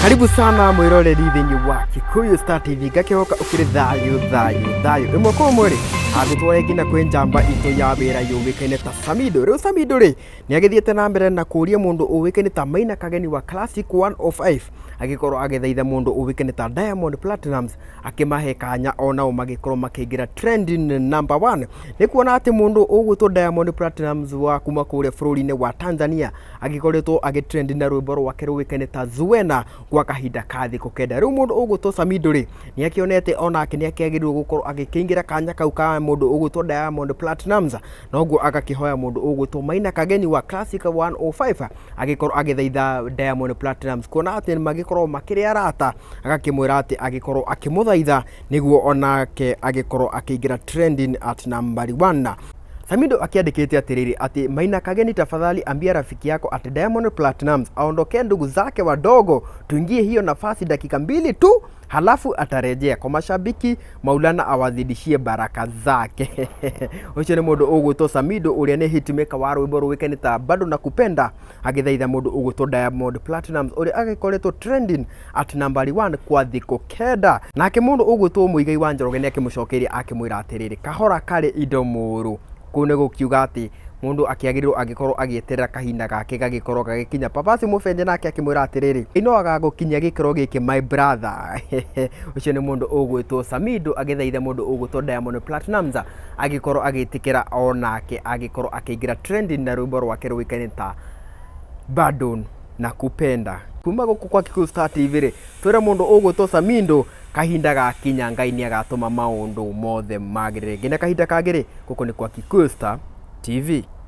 Karibu sana mwiroreri thĩinĩ wa Kikuyu Star TV, ngakĩhoka ũkĩrĩ thayũ thayũ thayũ. Ĩmwe kwa ĩmwe rĩ, agĩtware nginya kwĩ njamba itũ ya wĩra yũĩkaine ta Samido. Rĩu Samido rĩ, nĩ agĩthiĩte na mbere na kũria mũndũ ũĩkaine ta Maina Kageni wa Classic 105, agĩkorwo agĩthaitha mũndũ ũĩkaine ta Diamond Platnumz akĩmahe kanya onao magĩkorwo makĩingĩra trending number one. Nĩ kuona atĩ mũndũ ũgwĩtwo Diamond Platnumz wa kuma kũrĩa bũrũri-inĩ wa Tanzania agĩkoretwo agĩtrend na rwĩmbo rwake rũĩkaine ta Zuena gwa kahinda ka thikũ 9. Rĩu mũndũ ũgwĩtwo Samido rĩ, nĩ akĩonete onake nĩ akĩagĩrĩirwo gũkorwo agĩkĩingĩra kanya kau ka mũndũ ũgwĩtwo Diamond Platnumz, noguo agakĩhoya mũndũ ũgwĩtwo Maina Kageni wa Classic 105 agĩkorwo agĩthaitha Diamond Platnumz kuona atĩ magĩkorwo makĩrĩ arata, agakĩmwĩra atĩ agĩkorwo akĩmũthaitha nĩguo onake agĩkorwo akĩingĩra trending at number one. Samido akĩandĩkĩte atĩrĩrĩ atĩ Maina Kageni, tafadhali ambia rafiki yako ati Diamond Platnumz aondokee ndugu zake wadogo, tuingie hiyo nafasi dakika 2 tu, halafu atarejea kwa mashabiki. Maulana awazidishie baraka zake. Ũcio nĩ mũndũ ũgwĩtwo Samido ũrĩa nĩ hitmaker wa rwĩmbo rũĩkaine ta Bado Nakupenda, agĩthaitha mũndũ ũgwĩtwo Diamond Platnumz ũrĩa agĩkoretwo trending at number 1 kwa thikũ 9. Nake mũndũ ũgwĩtwo Muigai wa Njoroge nĩ akĩmũcokeirie akĩmwĩra atĩrĩrĩ, kahora karĩ indo mũru. Kũu nĩ gũkiuga atĩ mũndũ akĩagĩrĩirwo agĩkorwo agĩeterera kahinda gake gagĩkorwo gagĩkinya. Papasi Mũbenje nake akĩmwĩra atĩrĩrĩ, ino agagũkinyia gĩkĩro gĩkĩ my brother. Ũcio nĩ mũndũ ũgwĩtwo Samido agĩthaitha mũndũ ũgwĩtwo Diamond Platnumz agĩkorwo agĩtĩkĩra onake agĩkorwo akĩingĩra trending na rwĩmbo rwake rũĩkaine ta Bado Nakupenda. Kuma gũkũ kwa Kikuyu Star TV rĩ, twĩre mũndũ ũgwĩtwo Samido kahinda gakinya Ngai nĩ agatũma maũndũ mothe magĩrĩre. Nginya kahinda kangĩ rĩ, gũkũ nĩ kwa Kikuyu Star TV.